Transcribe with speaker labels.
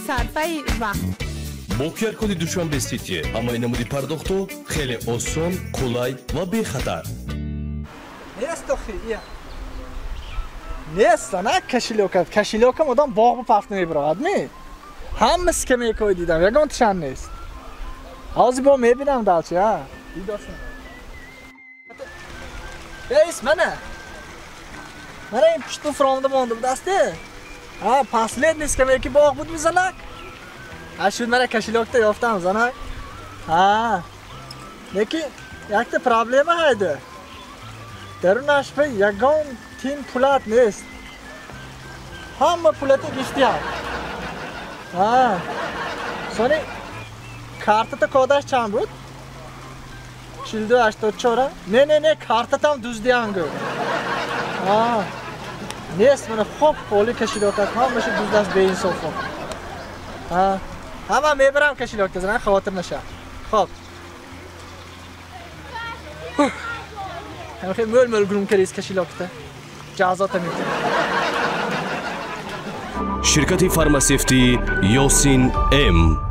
Speaker 1: Сарфаи вақт.
Speaker 2: Бо QR-коди Душанбе Сити ҳамаи намуди пардохтҳо хеле осон, қулай ва бехатар.
Speaker 3: Нест охи, ия. Нест, ана кошелёкат. Кошелёкам одам боғ ба пафт мебарад, ми? Ҳама скамейкаҳо дидам, ягон тишан нест. Ҳозир бо мебинам далчи, ҳа. Дидосам. Ейс, мана. Мана ин пушту фромда монда будасти. Ҳа, последний скамейки боғ буд мизанак. Ҳа, шуд мана кошелёкта ёфтам, занак. Ҳа. Лекин якта проблема ҳайда. Дарунаш ба ягон тин пулат нест. Ҳама пулата гиштиям. Ҳа. Сони картата кодаш чанд буд? 4284. Не, не, не, картатам дуздиям гӯ. Ҳа. Нест, мана хоб холи кошелёкат ҳамаша дуздаст беинсофо. Ҳа. Ҳама мебарам кошелёкта, зана хавотир наша. Хоб. Ҳамхе мӯл-мӯл гурум кардист кошелёкта. Ҷазота метиҳам.
Speaker 2: Ширкати фармасевтии Ёсин М.